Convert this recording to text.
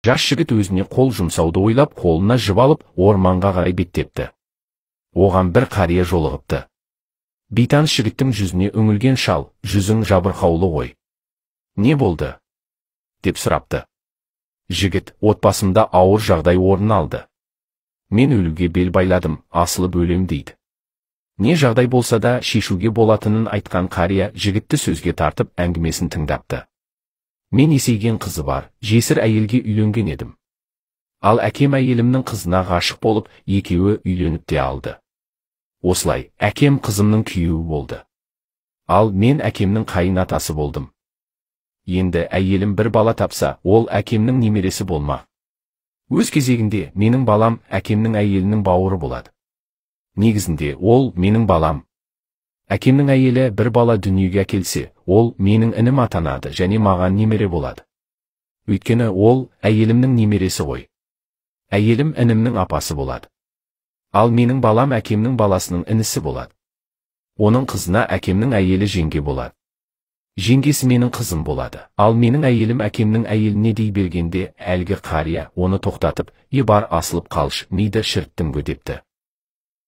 Жас жігіт өзіне қол жұмсауды ойлап, қолына жіп алып, орманға қарай беттепті. Оған бір қария жолығыпты. Бейтаныс жігіттің жүзіне үңілген шал, жүзің жабырқаулы ғой. Не болды? Деп сұрапты. Жігіт, отбасымда ауыр жағдай орын алды. Мен өлуге бел байладым, асылып өлем дейді. Не жағдай болса да шешуге болатынын айтқан қария жігітті сөзге тартып әңгімесін тыңдапты. Мен есейген қызы бар, жесір әйелге үйленген едім. Ал әкем әйелімнің қызына ғашық болып, екеуі үйленіп те алды. Осылай, әкем қызымның күйеуі болды. Ал мен әкемнің қайын атасы болдым. Енді әйелім бір бала тапса, ол әкемнің немересі болмақ. Өз кезегінде менің балам әкемнің әйелінің бауыры болады. Негізінде ол менің балам. Әкемнің әйелі бір бала дүниеге әкелсе, ол менің інім атанады және маған немере болады. Өйткені ол әйелімнің немересі ғой. Әйелім інімнің апасы болады. Ал менің балам әкемнің баласының інісі болады. Оның қызына әкемнің әйелі жеңге болады. Жеңгесі менің қызым болады. Ал менің әйелім әкемнің әйеліне дей бергенде әлгі қария оны тоқтатып, "Е бар асылып қалшы, миды шіріттің депті.